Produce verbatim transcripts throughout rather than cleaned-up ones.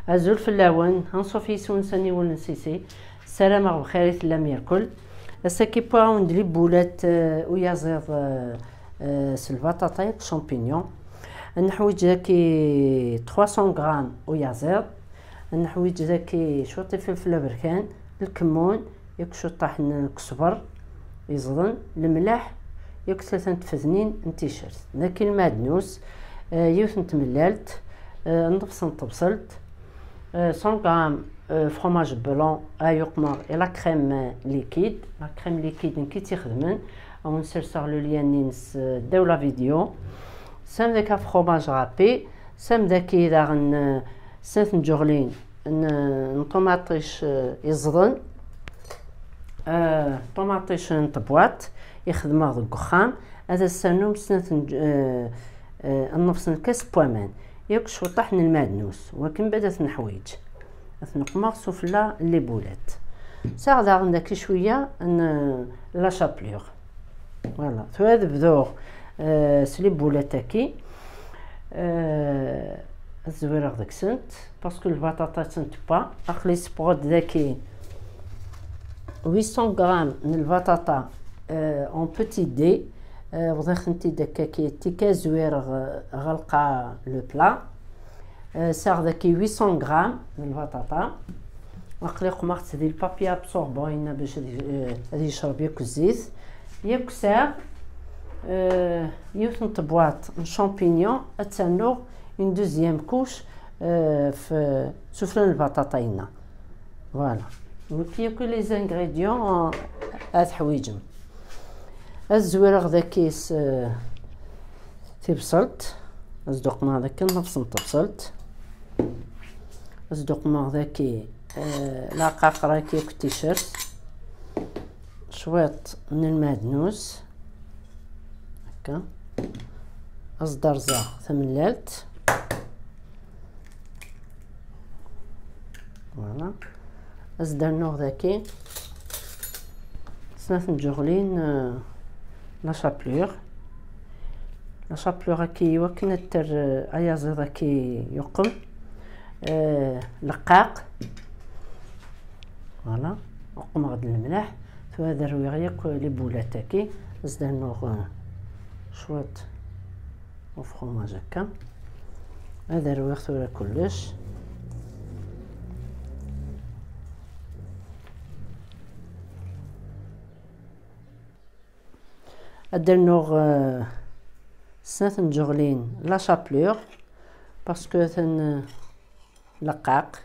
Azul fell-awen, anṣuf yis-wen s aniwel n Sisi. Ssarameɣ bxir i tellam irkel. Ass-agi wwiɣ-awen-d libulat, eh, uyaziḍ, eh, eh, s lbaṭaṭa yakk champignon. Ad neḥwiǧ daki trois cents grammes uyaziḍ. Ad neḥwiǧ daki cwiṭ ifelfel aberkan, lkemmun, yakk cwiṭaḥ n ksber, iẓden, lemleḥ, yakk tlata n tfednin n ticcert. Daki lmeɛdnus, eh, yiwet n tmellalt, eh, nnefṣ n tebṣelt, eh, cent grammes, eh, fromage blanc, ay uqmer, et la crème liquide. La crème liquide nekk i tt-ixedmen, ad wen-serseɣ le lien-ines, eh, ddaw la vidéo. Tesɛam daki fromage râpé, tesɛam daki daɣen, eh, snat n tǧuɣlin n, n ṭumaṭic, eh, iẓden, eh, ṭumaṭic n tebwaṭ i xedmeɣ deg uxxam, ad as-ternum snat n, eh, eh, nnefṣ n lkas n waman, yakk cwiṭaḥ n lmeɛdnus, wakken bada ad t-neḥwiǧ. Ad t-neqmeɣ sufella n libulat. Sɛiɣ daɣen daki cwiya n, eh, la chapelure. Voilà, tura ad bduɣ, eh, s libulat-agi. Eh, ad zwireɣ deg-sent, parce que lbaṭaṭa attan tewwa. Aql-i ssewweɣ-d daki huit cents grammes n lbaṭaṭa, eh, en petit dé. Eh, bḍiɣ-tent-id akka ki tika, zwireɣ, eh, ɣelqeɣ le plat. Eh, sɛiɣ daki huit cents grammes n lbaṭaṭa. Aql-i qmeɣ-tt di le papier absorbant, yenna bac ad, eh, ad yecreb yakk zzit. Yakk sɛiɣ, eh, yiwet n tebwaṭ n champignon, ad ternuɣ une deuxième couche, eh, f sufella n lbaṭaṭa-inna. Voilà. Donc, yakk les ingrédients, eh, ad teḥwiǧem. Ad zwireɣ daki s, eh, tibṣelt. Ad s-d-uqmeɣ daki nnefṣ n tebṣelt. Ad s-d-uqmeɣ daki, eh, lɛqaqer-agi akked ticcert. Cwiṭ n lmeɛdnus. Akka. Ad s-d-rẓeɣ tamellalt. Voilà. Ad s-d-rnuɣ daki snat n tǧuɣlin, eh, la chapelure. La chapelure-agi i wakken ad terr, eh, ayaziḍ-agi yuqem, eh, leqqaq. Voilà. Uqmeɣ-d lemleḥ. Tura ad rwiɣ yakk libulat-agi. Ad s-d-rnuɣ, eh, cwiṭ ufrumaj akka. Ad rwiɣ tura kullec. Ad d-rnuɣ, eh, snat n tǧuɣlin la chapelure, parce que atan, eh, leqqaq.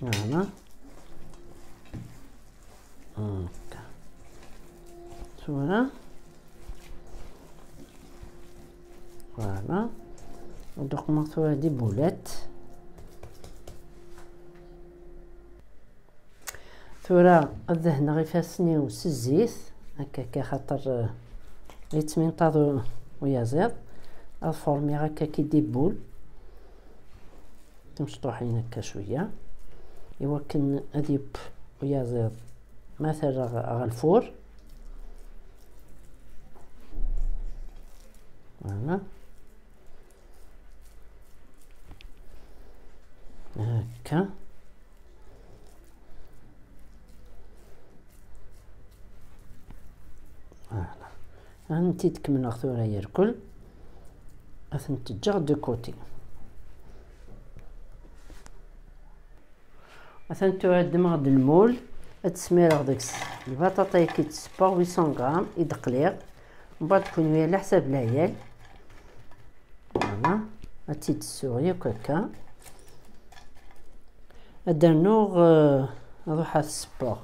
Voilà. Akka. Tura. Voilà. Ad d-uqmeɣ tura libulat. Tura ad dehneɣ ifassen-iw s zzit, akka, akka, xaṭer, eh, yettminṭaḍ u-, uyaziḍ. Ad formiɣ akka ki des boules timecṭuḥin akka cwiya, iwakken ad yeww uyaziḍ ma terra ɣ-, ɣer lfur. Voilà. Akka. Voilà. Ad tent-id-kemmleɣ tura yerkel. Ad tent-ǧǧeɣ de côté. Atan tura ddmeɣ-d lmul, ad smireɣ deg-s lbaṭaṭa-agi d-ssewweɣ, huit cents grammes i d-qliɣ. Mbeɛd kunwi ala ḥsab lɛiyal. Voilà, ad tt-id-ssuɣ yakk akka. Ad d-rnuɣ, eh, ad ruḥeɣ ad ssewweɣ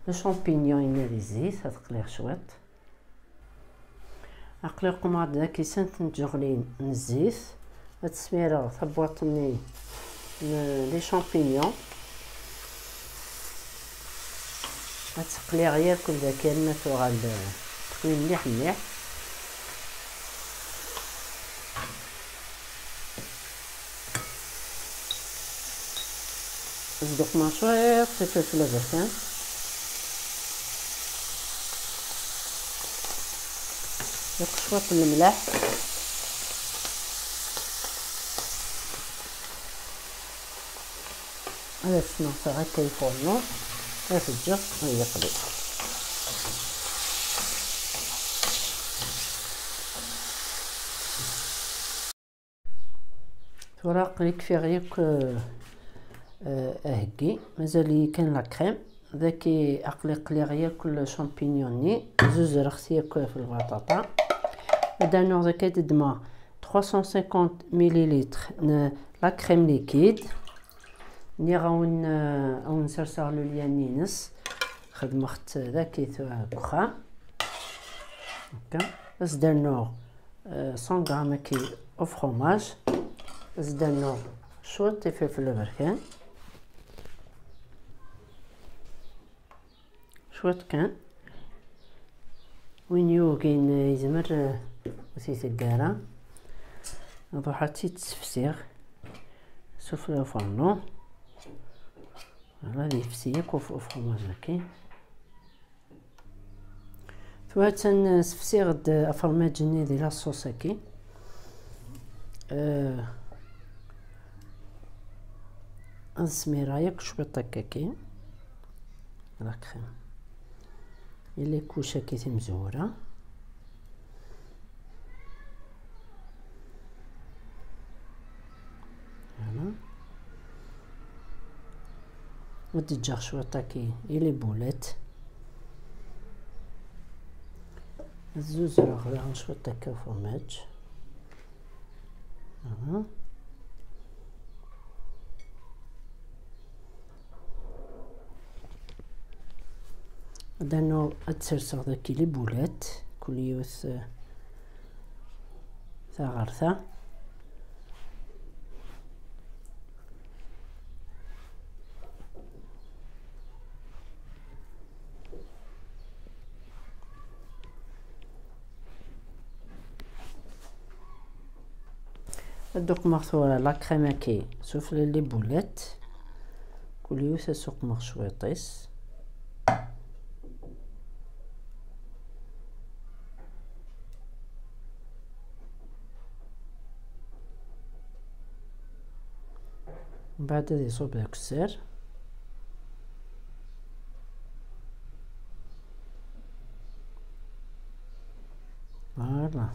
le champignon-inna di zzit, ad qliɣ cwiṭ. Aql-i qmeɣ-d daki snat n tǧuɣlin n zzit. Ad smireɣ tabwaṭ-nni n les champignons. Ad tt-qliɣ yakk daki alma tuɣal, eh, tekwi mliḥ mliḥ. Zduq ma cwiṭ s ifelfel aberkan. Yakk cwiṭ n lemlaḥ. Ad as-sneɣseɣ akka i furnu, ad t-ǧǧeɣ ad yeqli. Tura aql-i kfiɣ yakk, eh, eh, aheggi, mazal-iyi kan la crème. Daki aql-i qliɣ yakk le champignon-nni, zuzreɣ-t yakk f lbaṭaṭa. Ad d-rnuɣ daki ad ddmeɣ trois cent cinquante millilitres n la crème liquide. Nniɣ-awen, eh, ad wen-serseɣ le lien-ines. Xedmeɣ-t daki tura deg uxxam. Akka. Ad s-d-rnuɣ, eh, cent grammes akka n fromage. Ad s-d-rnuɣ cwiṭ ifelfel aberkan. Cwiṭ kan. Win yugin, eh, yezmer, eh, ur t-iteg ara. Ad ruḥeɣ ad tt-id-ssefsiɣ s ufella ufernu. Ad yefsi yakk uf-, ufrumaj-agi. Tura attan, eh, sefsiɣ-d, eh, afermaj-nni di la sauce-agi. Eh, ad smireɣ yakk cwiṭ akkaki. La crème. Yella kuc-agi timezwura. Voilà. Ad d-ǧǧeɣ cwiṭ-agi i les boulettes. Ad zuzreɣ daɣen cwiṭ akka ufermaj. Voilà. Ad rnuɣ ad serseɣ daki les boulettes, kul yiwet, eh, ta ɣer ta. Ad d-uqmeɣ tura la crème-agi sufella les boulettes. Kul yiwet ad s-uqmeɣ cwiṭ-is. Mbeɛd ad iṣubb d akessar. Voilà.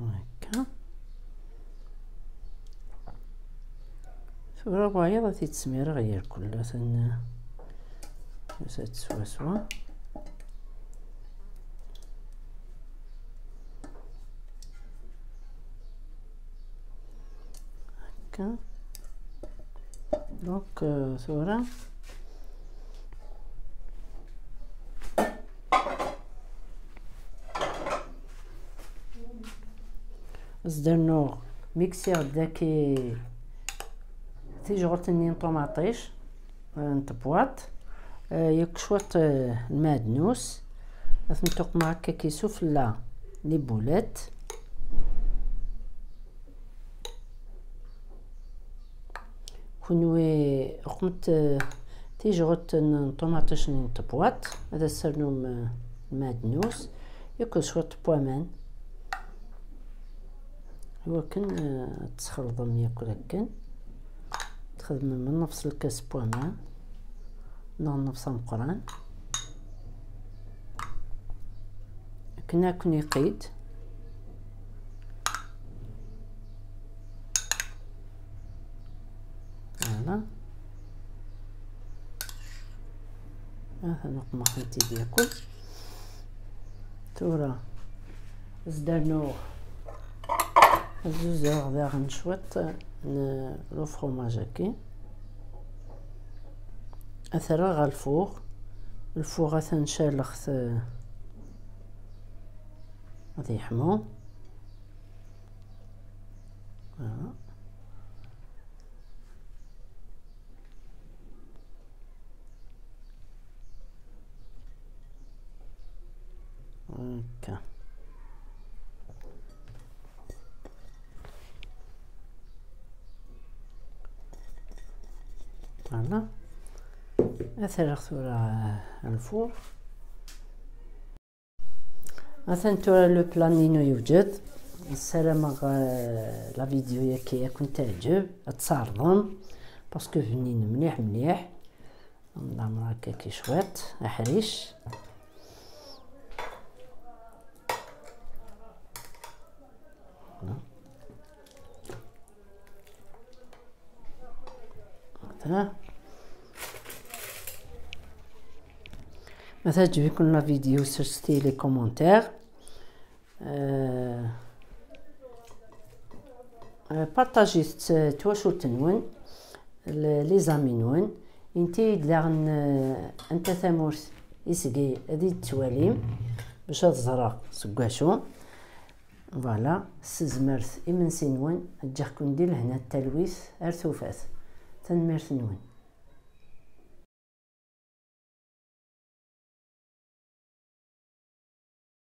Akka. Tura wayeḍ ad t-id-smireɣ yerkul, atan, eh, tusa-d swaswa. Akka. Donc, euh, tura. Ad s-d-rnuɣ miksiɣ-d daki tijɣelt-nni n ṭumaṭic, eh, n tebwaṭ, eh, yakk cwiṭ, eh, n lmeɛdnus. Ad tent-uqmeɣ akka sufella les boulettes. Kunwi uqmet, eh, tijɣelt n ṭumaṭic n tebwaṭ, ad as-ternum, eh, lmeɛdnus, akked cwiṭ n waman, iwakken, eh, ad txelḍem yakk akken. Txedmem nnefs lkas n waman, neɣ nnefs ameqqran. Akken ad ken-iqid. Voilà. Atan uqmeɣ-tent-id yakk. Tura, ad s-d-rnuɣ, ad zuzreɣ daɣen cwiṭ n le fromage-agi. Ad t-rreɣ ɣer lfuɣ. Lfuɣ atan caleɣ-t, eh, ad yeḥmu. Voilà. Akka. Voilà. Ad t-rreɣ tura, eh, lfuɣ. Atan tura le plat-inu yewjed. Ssarameɣ, eh, la vidéo-yagi ad kent-teɛǧeb, ad tt-tɛerḍem, parce que bnin mliḥ mliḥ. Nɛemmer akka cwiṭ, aḥric. Voilà. Ma teɛǧeb-iken la vidéo, sserset-iyi les commentaires. Euh, euh, partagez-t twacult-nwen, le- les amis-nwen. Inti-yi-d daɣen, euh, anta tamurt iseg ad iyi-d-twalim, bac ad ẓreɣ seg wacu. Voilà, ssezmret imensi-nwen, ǧǧiɣ-ken di lehna d talwit ar tufat. Tanemmirt-nwen.